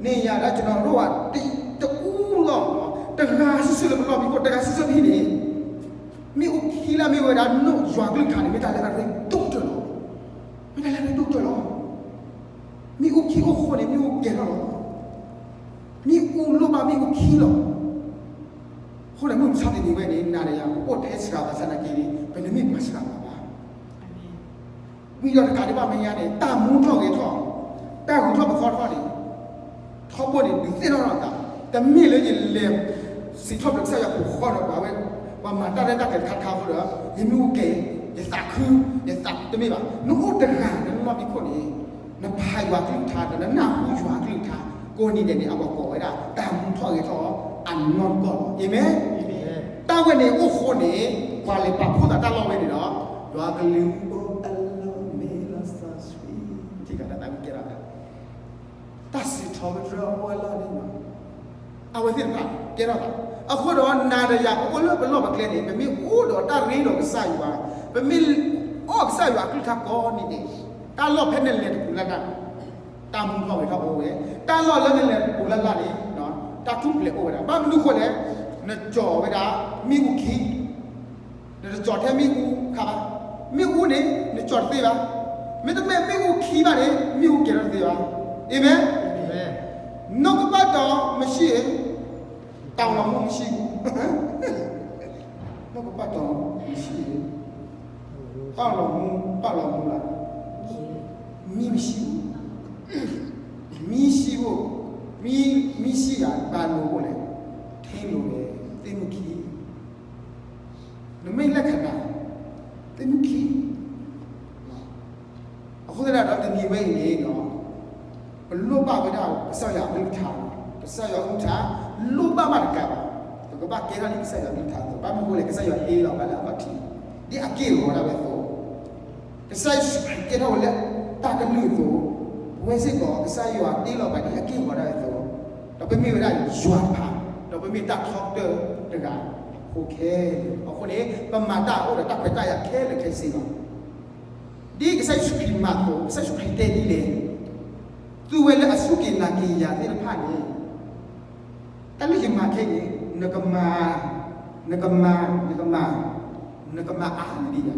န့ၣ်ယၤဒၣ် ကျွန်တော်တို့က တဦးသော တဂၤစုစုလၢပလီၢ်မံခိၣ် တဂၤစုစုဖဲန့ၣ် မ့ၣ်အူခံလၢမ့ၢ်ဝဲဒၣ် ယွၤကလုၢ်ကထါန့ၣ် မ့ၢ်တၢ်လၢအရ့ဒိၣ်ကတၢၢ်လီၤ. မ့ၢ်တၢ်လၢအရ့ဒိၣ်ကတၢၢ်လီၤ. မ့ၣ်အူခံအိၣ်ဃိန့ၣ် မ့ၣ်အူကဲၤထီၣ်လီၤ. မ့ၣ်အူလိၣ်ဘၣ်မ့ၣ်အူခံလီၤ. အဃိန့ၣ် မုၢ်မဆါတနံၤဝဲန့ၣ် နၤဒီးယၤ ပအိၣ်ထဲစှၤဘၣ်ဆၣ်သနာ်က့န့ၣ် ပတမ့ၢ်ပှၤစှၤဘၣ်ဘၣ်. ဝံၤဒီးတကးဒံးဘၣ်မဲာ်ညါန့ၣ် တၢ်မူထီၣ်ဂဲၤထီၣ်, တၢ်ဂုၤထီၣ်ပသီထီၣ်န့ၣ် ထီဘိန့ၣ် ဒုးသ့ၣ်နီၣ်ထီၣ်အသး, တမ့ၢ်လၢယလဲၤစံးထီၣ်ပတြၢၤကစၢ်ယွၤအပူၤဃီဒီး ပှၤဝဲ ပှၤမၤတၢ်ရဲၣ်တၢ်ကျဲၤတခါခါအဃိဒီး ယမ့ၣ်အူကဲၤ, ယသးခု, ယသးတမ့ၢ်ဘၣ်. နအိၣ်တဂၤလၢနလီၢ်မံခိၣ်န့ၣ် နဖးယွၤကလုၢ်ကထါ ဒီးနနၢ်ဟူယွၤကလုၢ်ကထါ ကိးနံၤဒဲးန့ၣ် အဝဲကိးဝဲဒၣ် တၢ်မူထီၣ်ဂဲၤထီၣ်အနီၢ်ကီၢ်လီၤ. အၤမ့ၣ်. တၢ်ဝဲန့ၣ်အိၣ်ဃိန့ၣ် ပှၤလဲၤပာ်ဖှိၣ်သးတၢ်လီၢ်ဝဲန့ၣ်ဒီး ယွၤကလုၢ်အလီၢ်မ့ၢ်လီၤစီဆှံ ထံၣ်ကဒီးတၢ်ဝံကဲထီၣ်သး တၢ်စံးထီၣ်ပတြၢၤအလီၢ်န့ၣ် အဝဲသ့ၣ်တဖၣ်ကဲထီၣ်သး. အဃိဒီးနၤဒီးယၤ ပအိၣ်လၢပလီၢ်ပကျဲန့ၣ် ပမ့ၢ်အိၣ်ဒီးတၢ်ရ့ဒီးကစၢ်ယွၤ, ပမ့ၢ်အီၣ်ကစၢ်ယွၤအကလုၢ်ကထါကိးနံၤဒဲး, တၢ်လီၢ်ဖဲနလဲၤတပူၤလၢ်လၢ်န့ၣ် တၢ်မူထီၣ်ဂဲၤထီၣ်အိၣ်ဝဲ, တၢ်လီၢ်လၢနလဲၤတပူၤလၢ်လၢ်န့ၣ် တၢ်ထူၣ်ဖျဲးအိၣ်ဝဲဒၣ်. ဘၣ်မနုၤဃိလဲၣ်, နကၠီၤဝဲဒၣ် မ့ၣ်အူခံ နတကၠီၤထဲမ့ၣ်အူခါဘၣ်. မ့ၣ်အူန့ၣ် နကၠီၤတသ့ဘၣ်. မ့တမ့ၢ်မ့ၣ်အူခံဘၣ်န့ၣ် မ့ၣ်အူကဲၤထီၣ်တသ့ဘၣ်. အၤမ့ၣ်. နှုတ်ကပတ်တော်မရှိရင် တောင်ပေါ်မုန့်မရှိဘူး. နှုတ်ကပတ်တော်မရှိရင် တောင်ပေါ်မုန့် တောင်ပေါ်မုန့်လား မီးမရှိဘူး. မီးရှိဖို့ မီး မီးရှိရာ ဘာလိုဖို့လဲ ထင်းလိုတယ် သစ်မုတ်ခီး နမ့ၢ်လၢခံဂၤ သ့ၣ်မုၣ်ခံ အဃိသတးဒီး တနံၤဝဲအံၤန့ၣ်ဒီး ပလိၣ်ဘၣ်ဝဲဒၣ် ကစၢ်ယွၤအကလုၢ်ကထါ, ကစၢ်ယွၤအကလုၢ်ကထါ လိၣ်ဘၣ်မးတကးဘၣ်, ပကဘၣ်ကဲထီၣ်လံကစၢ်ယွၤအကလုၢ်ကထါအသိး, ဘၣ်မနုၤအဃိလဲၣ်, ကစၢ်ယွၤတ့လီၤပှၤလၢအဘၣ်ထံး, ဒ်အက့ၢ်အဂီၤဒၣ်ဝဲအသိး, ကစၢ်ယ့ၣ်ၡူးခရံာ်ကဲထီၣ်ဝဲလၢတၢ်ကလုၢ်အသိး, ပဝဲစ့ၢ်ကီး ကစၢ်ယွၤတ့လီၤပှၤဒ်အက့ၢ်အဂီၤဒၣ်ဝဲအသိး, ဒီးပမ့ၢ်ဝဲဒၣ်ယွၤတဖၣ်, ဒီးပမ့ၢ်တၢ်ထီကတၢၢ်တဂၤ ဖိခဲလၢာ်, အဃိန့ၣ် ပမၤတၢ်အိၣ်ဒီးတၢ်ခွဲးတၢ်ယာ်ခဲလၢာ်ခဲဆ့လီၤ. ဒ်ကစၢ်ယ့ၣ်ၡူးခရံာ်မၤအသိး, ကစၢ်ယ့ၣ်ၡူးခရံာ်တဲဒ်လဲၣ်, သုဝဲလၢအစူၢ်က့ၤနာ်က့ၤယၤသ့ၣ်တဖၣ်န့ၣ်, တၢ်လၢယမၤခဲအံၤန့ၣ် နကမၤ, နကမၤ, နကမၤ, နကမၤအါန့ၢ်ဒံးယၤ,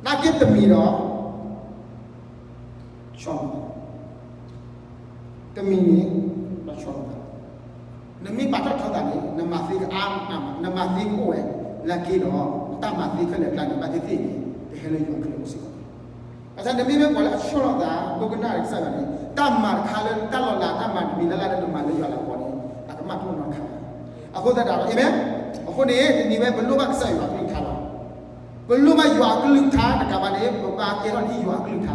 နာ်က့တမံၤဒီး ဆီၣ်လီၤသး, တမံၤန့ၣ် ဒီးဆီၣ်လီၤသး, နမ့ၢ်ပာ်ထီၣ်ထီသးန့ၣ် နမၤသ့ကအါ, နမၤသ့ကအိၣ်ဝဲ, နာ်က့ဒီး တၢ်မၤသ့ခဲလၢာ်အကျါန့ၣ် ဘၣ်သ့ၣ်သ့ၣ်န့ၣ် ကဟဲလၢယွၤကလုၢ်စ့ၢ်ကီး. ဘၣ်ဆၣ်နမ့ၢ်မ့ၢ်ပှၤလၢအဆီၣ်လီၤသး ဒိကနၣ်ကစၢ်ယွၤန့ၣ် တၢ်မၤတခါလၢတၢ်လီၤလး တၢ်မၤတမံၤလၢ်လၢ်လၢနမၤလၢယွၤလၤကပီၤန့ၣ် အကမၣ်တအိၣ်နီတခါဘၣ်. အဃိသတးဒီး အၤမ့ၣ်, အဃိန့ၣ် တနံၤဝဲပလိၣ်ဘၣ်ကစၢ်ယွၤအကလုၢ်ကထါလီၤ. ပလိၣ်ဘၣ်ယွၤအကလုၢ်ကထါတကးဘၣ်န့ၣ် ပဘၣ်ကဲထီၣ်ဒ်ယွၤအကလုၢ်ကထါအသိးလီၤ.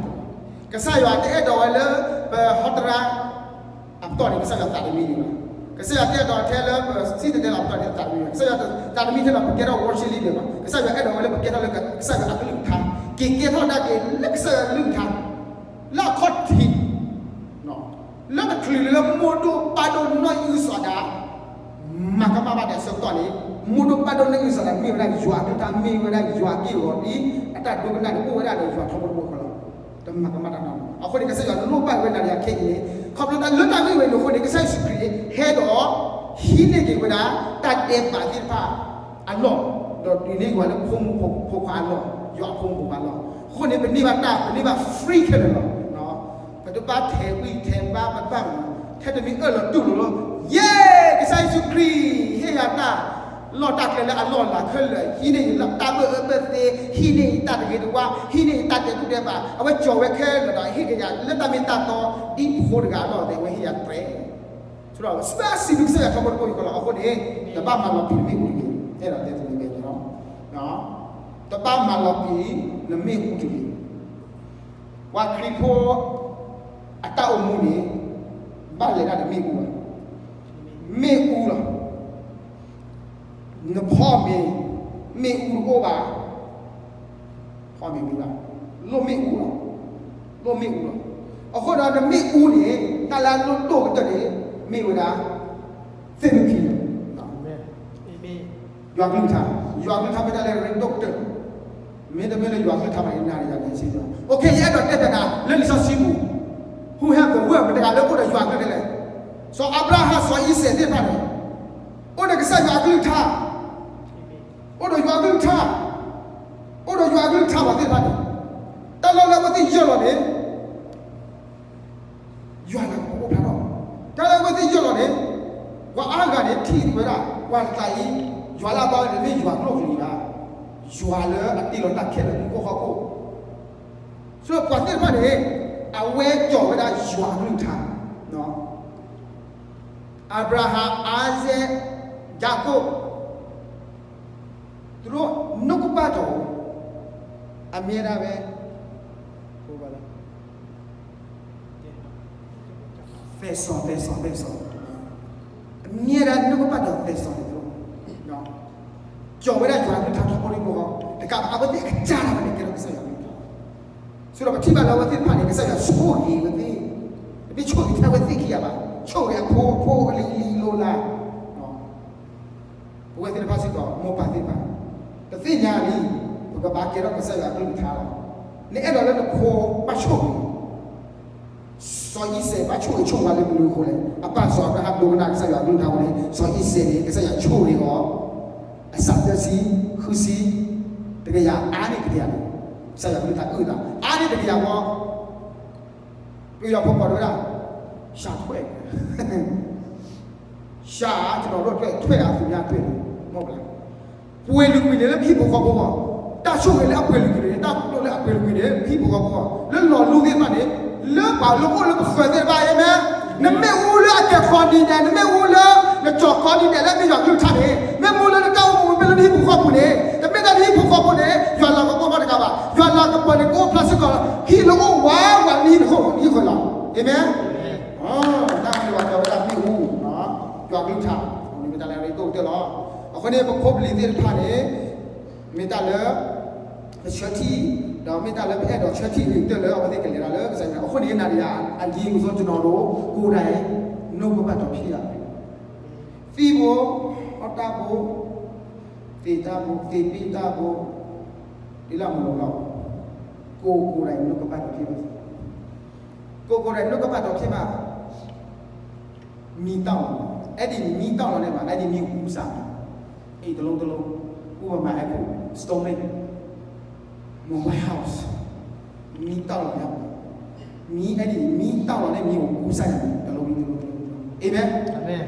ကစၢ်ယွၤတအဲၣ်ဒိးဝဲလၢပဟီတရါ အပတီၢ်န့ၣ် ကစၢ်ယွၤသးတမံန့ၣ်ဘၣ်. ကစၢ်ယွၤတအဲၣ်ဒိးထဲလၢပစံၣ်တဲၤတဲလီၤအပတီၢ်န့ၣ် သးတမံဘၣ်. ကစၢ်ယွၤသးတမံထဲလၢပကဲထီၣ် worship leader ဘၣ်. ကစၢ်ယွၤအဲၣ်ဒိးဝဲလၢပကဲထီၣ်လၢကစၢ်ယွၤအကလုၢ်ကထါ, က့ၤကဲထီၣ်ဒၣ်က့ၤလၢကစၢ်ယွၤအကလုၢ်ကထါ, လၢအခီၣ်ထံး, လၢတချုးလၢမိၢ်ဒိၣ်ပၢ်ဒိၣ်နီၢ်အံၣ်စရ့လး မၤကမၣ်ဘၣ်ဒီးအဆၢကတီၢ်န့ၣ်, မိၢ်ဒိၣ်ပၢ်ဒိၣ်နီၢ်အံၣ်စရ့လး မ့ၢ်ဝဲဒၣ်ယွၤအကလုၢ်ကထါ, မ့ၢ်ဝဲဒၣ်ယွၤအက့ၢ်အဂီၤဒ်အတၢ်ဒိကနၣ်န့ၣ် အိၣ်ဝဲဒၣ်ဒီးယွၤထီဘိတဘိဃီလီၤ. တမၤကမၣ်တၢ်နီတမံၤ. အဃိန့ၣ် ကစၢ်ယွၤလိၣ်ဘၣ်ဝဲနၤဒီးယၤခဲအံၤန့ၣ်, ခီဖျိလၢတၢ်ဂ့ၢ်ဝဲအံၤအဃိန့ၣ် ကစၢ်ယ့ၣ်ၡူးခရံာ်ဟဲဒီး ဟံးန့ၢ်က့ၤဝဲဒၣ် တၢ်ဒဲးဘးသ့ၣ်တဖၣ်အလီၢ်, ဒီးဒုးန့ၢ်က့ၤဝဲလၢဖိမုၣ်ဖိခွါအလီၢ်, ယွၤအဖိမုၣ်ဖိခွါအလီၢ်. အဃိန့ၣ် ပန့ၢ်ဘၣ်တၢ်, ပန့ၢ်ဘၣ် free ခဲလၢာ်လီၤ. ပတဘၣ်ထဲးဝံၣ်ထဲးဘါပဘၣ်မၤ, ထဲတမံၤအၢၣ်လီၤတူၢ်လိာ်လီၤ, ယ့ၢ်, ကစၢ်ယ့ၣ်ၡူးခရံာ် ဟ့ၣ်ယၤတၢ်လီၢ်တၢ်ကျဲလၢအလီၢ်အလၤခဲလၢာ်, ဟံးန့ၢ်ယတၢ်ဘၢၣ်အၢဘၢၣ်သ့, ဟံးန့ၢ်ယတၢ်တဂ့ၤတဝါ, ဟံးန့ၢ်ယတၢ်ဒဲးဒူၣ်ဒဲးဘး, အဝဲကၠီၤဝဲခဲလၢာ်ဒီး ဟ့ၣ်က့ၤယၤလၢတၢ်မ့ၢ်တၢ်တီ, ဒ်ဖိတဂၤအလီၢ်အသိး အဝဲဟ့ၣ်ယၤတြဲၤ ဆိဒီး စံးဘျုးကစၢ်ယွၤထီဘိတဘိဃီလီၤ. အဃိန့ၣ် တဘၣ်မၤလီၤပံာ်နမ့ၣ်အူတဂ့ၤ, အဲၣ်ဒိးတဲတမံၤန့ၣ်လီၤ. တဘၣ်မၤလီၤပံာ်နမ့ၣ်အူတဂ့ၤ. ပှၤခရံာ်ဖိအတၢ်အိၣ်မူန့ၣ် ဘၣ်လဲၤတၢ်ဒီးမ့ၣ်အူဘၣ်, မ့ၣ်အူလီၤ. နဖီမ့ၤ, မ့ၣ်အူတအိၣ်ဘၣ်, ဖီမ့ၤမ့ၢ်ဘၣ်, လိၣ်မ့ၣ်အူလီၤ, လိၣ်မ့ၣ်အူလီၤ. အဃိဒီးနမ့ၣ်အူန့ၣ် တၢ်လၢအလိၣ်ဒိၣ်ကတၢၢ်န့ၣ် မ့ၢ်ဝဲဒၣ် သ့ၣ်မုၣ်ခံလီၤ. ယွၤကလုၢ်ကထါ, ယွၤကလုၢ်ကထါမ့ၢ်တၢ်လၢအရ့ဒိၣ်ကတၢၢ်, မ့တမ့ၢ်လၢယွၤကလုၢ်ကထါဘၣ်န့ၣ် နၤဒီးယၤန့ၣ်စ့ၢ်ကီး. အိၣ်ခ့ ယအဲၣ်ဒိးတဲတၢ်လၢလံာ်စီဆှံပူၤ, Who have the word မတၤတဂၤလၢအိၣ်ဒီးယွၤကလုၢ်ဒ်လဲၣ်. စီၤအၤဘြၤဟၣ် စီၤအံၤစဲးသ့ၣ်တဖၣ်န့ၣ် အိၣ်ဒီးကစၢ်ယွၤအကလုၢ်ကထါ, အိၣ်ဒီးယွၤအကလုၢ်ကထါ, အိၣ်ဒီးယွၤအကလုၢ်ကထါပှၤသ့ၣ်တဖၣ်န့ၣ်, တၢ်လၢအဝဲသ့ၣ်ယၢၢ်လီၤန့ၣ် ယွၤလၤကပီၤအိၣ်ဖျါထီၣ်, တၢ်လၢအဝဲသ့ၣ်ယၢၢ်လီၤန့ၣ် ပှၤအါဂၤန့ၣ်ထံၣ်ဝဲဒၣ် ပှၤတကျးအံၤ ယွၤလၢအဘါဝဲန့ၣ် တမ့ၢ်ယွၤကျိၣ်ကျဲၤဘၣ်, ယွၤလၢအတ့လီၤတၢ်ခဲလၢာ်မူခိၣ်ဟီၣ်ခိၣ်, ဆိပှၤသ့ၣ်တဖၣ်န့ၣ် အဝဲကၠီၤဝဲဒၣ်ယွၤအကလုၢ်ကထါ, အၤဘြၤဟၣ်, အါစဲး, ယၤကိာ်, သူတို့နှုတ်ကပတ်တော်ကို အမြဲတမ်းပဲ သယ်ဆောင်, သယ်ဆောင်, သယ်ဆောင်, အမြဲတမ်းနှုတ်ကပတ်တော်သယ်ဆောင်နေသူတို့, ကၠီၤဝဲဒၣ်ယွၤအကလုၢ်ကထါထီဘိလံဘိ, တကးဘၣ် အဝဲသ့ၣ်အကစၢ်ဒၣ်ဝဲန့ၣ် ကဲထီၣ်ကစၢ်ယွၤအကလုၢ်ကထါ, ဆိဒီးပထံၣ်ဘၣ်လၢအဝဲသ့ၣ်တဖၣ်န့ၣ် ကစၢ်ယွၤဆိၣ်ဂ့ၤဝဲသ့ၣ်, တမ့ၢ်ဆိၣ်ဂ့ၤထဲအဝဲသ့ၣ်ခံဂၤဘၣ်, ဆိၣ်ဂ့ၤအဖိအဖိအလံၤအလံၤအလီၢ်လၤ ပဝဲသ့ၣ်တဖၣ်စ့ၢ်ကီး မိၢ်ပၢ်သ့ၣ်တဖၣ်, ပသ့ၣ်ညါလံ, ပကဘၣ်ကဲထီၣ်ကစၢ်ယွၤအကလုၢ်ကထါလီၤ. နအဲၣ်ဒိးလၢနဖိဘၣ်ဆိၣ်ဂ့ၤ, စီၤအံၤစဲးဘၣ်ဆိၣ်ဂ့ၤဆိၣ်ဝါလၢမနုၤအဃိလဲၣ်. အပၢ်စီၤအၤဘြၤဟၣ်ဒိကနၣ်ကစၢ်ယွၤအကလုၢ်ကထါအဃိန့ၣ် စီၤအံၤစဲးန့ၣ် ကစၢ်ယွၤဆိၣ်ဂ့ၤအီၤ အစးသၢဆံ, ဃုဆံ, တကယၤ, အါန့ၢ်တကယၤန့ၣ်, ကစၢ်ယွၤအကလုၢ်ကထါအုၣ်သး အါန့ၢ်တကယၤဃီ ပယီၤဖိကိးဝဲဒၣ် ရှာထွက်, ရှာ, ကျွန်တော်တို့အတွက် ထွက်တာ သူများအတွက် မဟုတ်ဘူးလား. ပှဲၤလုာ်ကွံာ်န့ၣ်လၢပဟံၣ်ဖိဃီဖိအဂီၢ်, တၢ်ဆိၣ်ဂ့ၤလၢအပှဲၤလုာ်ကွံာ်န့ၣ်, တၢ်သိၣ်လိလၢအပှဲၤလုာ်ကွံာ်န့ၣ် ပဟံၣ်ဖိဃီဖိအဂီၢ်, လၢလီၤလူသ့ၣ်တဖၣ်န့ၣ်, လၢပှၤလၢအိၣ်လၢပဃၢၤသ့ၣ်တဖၣ်အံၤန့ၣ်, နမ့ၢ်အိၣ်လၢအကဲၤခီဒံးဒဲး, နမ့ၢ်အိၣ်လၢ နကၠီၤခီဒံးဒဲးလၢမ့ၢ်ယွၤကလုၢ်ကထါန့ၣ်, မ့ၢ်မ့ၢ်လၢနတၢ်အိၣ်မူမ့ၢ်လၢနဟံၣ်ဖိဃီဖိန့ၣ်, တမ့ၢ်တၢ်နဟံၣ်ဖိဃီဖိန့ၣ် ယွၤလၤကပီၤမ့ၢ်တကးဘၣ်, ယွၤလၤကပီၤန့ၣ် ကအိၣ်ဖျါစ့ၢ်ကီး ဟံၣ်လၢအိၣ်ဝးဝးလၢနဟံၣ်ဖိဃီဖိလီၤ. အၤမ့ၣ်. တၢ်မ့ၢ်ဝဲကီဝဲဒၣ်မ့ၣ်အူ, ယွၤကလုၢ်ကထါ, မ့ၢ်တၢ်လၢအရ့ဒိၣ်ကတၢၢ်လီၤ. အဃိန့ၣ် ပဖိပလံၤသ့ၣ်တဖၣ်န့ၣ်, မ့ၢ်တၢ်လၢ ပဆၢထံၣ်, ဒီးမ့ၢ်တၢ်လၢပအဲၣ်ဒိးဆၢထံၣ်ဂ့ၤကတၢၢ်လၢအဝဲသ့ၣ်ကလဲၤတၢ်လၢကစၢ်ယွၤ, အဃိန့ၣ် နၤဒီးယၤ အရ့ဒိၣ်ကတၢၢ် ကျွန်တော်တို့ ကိုယ်တိုင် နှုတ်ကပတ်တော်ဖြစ်ရမယ်. သံဘိ, ဟီၣ်တၢ်ဘိ, သ့ၣ်တၢ်ဘိ, သ့ၣ်ပ့ၣ်တၢ်ဘိ, ဒ်လၢအမ့ၢ်လီၤလီၤ, ကိုယ်ကိုယ်တိုင် နှုတ်ကပတ်တော်ဖြစ်ပါစေ. ကိုယ်ကိုယ်တိုင် နှုတ်ကပတ်တော်ဖြစ်မှ မီးတောက်လာတယ်. အဲ့ဒီမီးတောက်လာတဲ့မှာ အဲ့ဒီမီးကိုကူးစက်တယ်. အိမ်တစ်လုံးတစ်လုံး, ဥပမာ အခု stove လေး, mobile house, မီးတောက်လာရမယ်. မီး, အဲ့ဒီမီးတောက်လာတဲ့မီးကိုကူးစက်ရမယ်. တစ်လုံးပြီးတစ်လုံး, တစ်လုံးပြီးတစ်လုံး. အာမင်. အာမင်.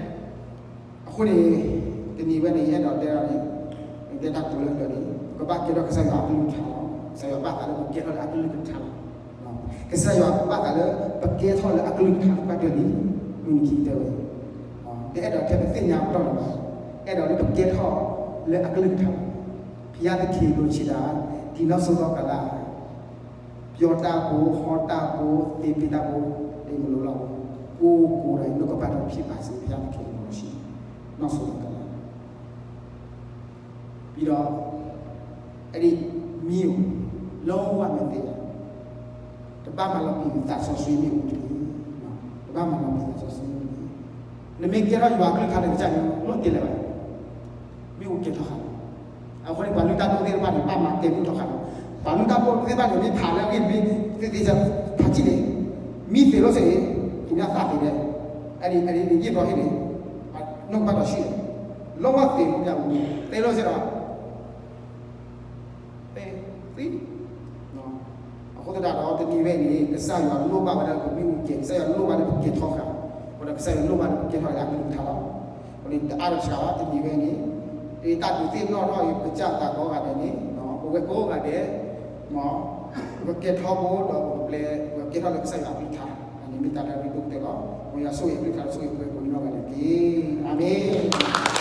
အဃိန့ၣ် တနံၤဝဲန့ၣ် ယအဲၣ်ဒိးတဲဒၣ်န့ၣ်, ယတဲတၢ်ကတိၤလၢအကျါန့ၣ်, ပကဘၣ်ကဲထီၣ်ကစၢ်ယွၤအကလုၢ်ကထါလီၤ. ကစၢ်ယွၤဘၣ်သးလၢပကဲထီၣ်လၢအကလုၢ်ကထါလီၤ. ကစၢ်ယွၤဘၣ်သးလၢပကဲထီၣ်လၢအကလုၢ်ကထါတဖၣ်တၢၢ်လံ. မုၢ်နံၤခံကတၢၢ်ဝဲ, တအဲၣ်ဒိးထဲပသ့ၣ်ညါပတီၢ်လီၤဘၣ်. အဲၣ်ဒိးလၢပကဲထီၣ်လၢအကလုၢ်ကထါလီၤ. ဘုရားသခင်လိုချင်တာ, ဒီနောက်ဆုံးသောကာလ, ပြောတတ်ဖို့, ဟောတတ်ဖို့, သင်ပေးတတ်ဖို့, ဒီမလိုတော့ဘူး. ကိုယ်ကိုယ်တိုင် နှုတ်ကပတ်တော်ဖြစ်ပါစေ, ဘုရားသခင်လိုချင်, နောက်ဆုံးသောကာလ. ပြီးတော့ အဲ့ဒီမီးကို လုံးဝမသေရဘူး. တဘၣ်မၤလီၤပံာ်သးစီဆှံမ့ၣ်အူတဂ့ၤ. တဘၣ်မၤလီၤပံာ်သးစီဆှံမ့ၣ်အူတဂ့ၤ. နမ့ၢ်ကဲထီၣ်ယွၤအကလုၢ်ကထါန့ၣ် ကစၢ်ယွၤ လိၣ်တ့ၢ်လၢၤဘၣ်. မ့ၣ်အူကဲၤထီၣ်ဃာ်လီၤ. အဃိန့ၣ် ပှၤလုၢ်တၢ်ဒိၣ်သ့ၣ်တဖၣ်န့ၣ် ဘၣ်မၤကဲၤမုၢ်ထီၣ်ဃာ်လီၤ. ပှၤလုၢ်တၢ်ဒိၣ်သ့ၣ်တဖၣ်န့ၣ် မ့ၢ်ဖးလၢအဂ့ၢ်တမံၤ သ့ၣ်သ့ၣ်ဖးထီၣ်န့ၣ်, မံသ့ၣ်လိာ်စ့ၢ်န့ၣ်, သူများသးသ့ၣ်ညါ, အဲ့ဒီ, အဲ့ဒီယ့ၢ်ဘြီဟံၣ်န့ၣ်, နှုတ်ကပတ်တော်ရှိတယ်. လုံးဝသေလို့မရဘူး. သေလို့ရှိတော့ သ့, သံ. အဃိသတးဒီး တနံၤဝဲအံၤန့ၣ် ကစၢ်ယွၤလိၣ်ဘၣ်ဝဲဒၣ်လၢပမ့ၣ်အူကဲၤ, ကစၢ်ယွၤလိၣ်ဘၣ်လၢပကဲၤထီၣ်ဃာ်, ဒီးကစၢ်ယွၤလိၣ်ဘၣ်လၢပကဲထီၣ်လၢအကလုၢ်ကထါလီၤ. အဃိန့ၣ် တအါဒီးစှၤဘၣ် တနံၤဝဲအံၤန့ၣ်, တၢ်ဒုးသ့ၣ်နီၣ်ထီၣ်အံၤ ပကစၢ်သးကိးဂၤဒဲးန့ၣ်, ပဝဲကိးဂၤဒဲး, ပကဲထီၣ်ဖိဒီးပကပျဲ, ပကဲထီၣ်လၢကစၢ်ယွၤအကလုၢ်ကထါ, အန့ၣ်မ့ၢ်တၢ်လၢအရ့ဒိၣ်ကတၢၢ်လီၤ. မ်ယွၤဆိၣ်ဂ့ၤအကလုၢ်ကထါ ဆိၣ်ဂ့ၤပဝဲကိးနီၢ်ဂၤဒဲးတက့ၢ်. အၤမ့ၣ်.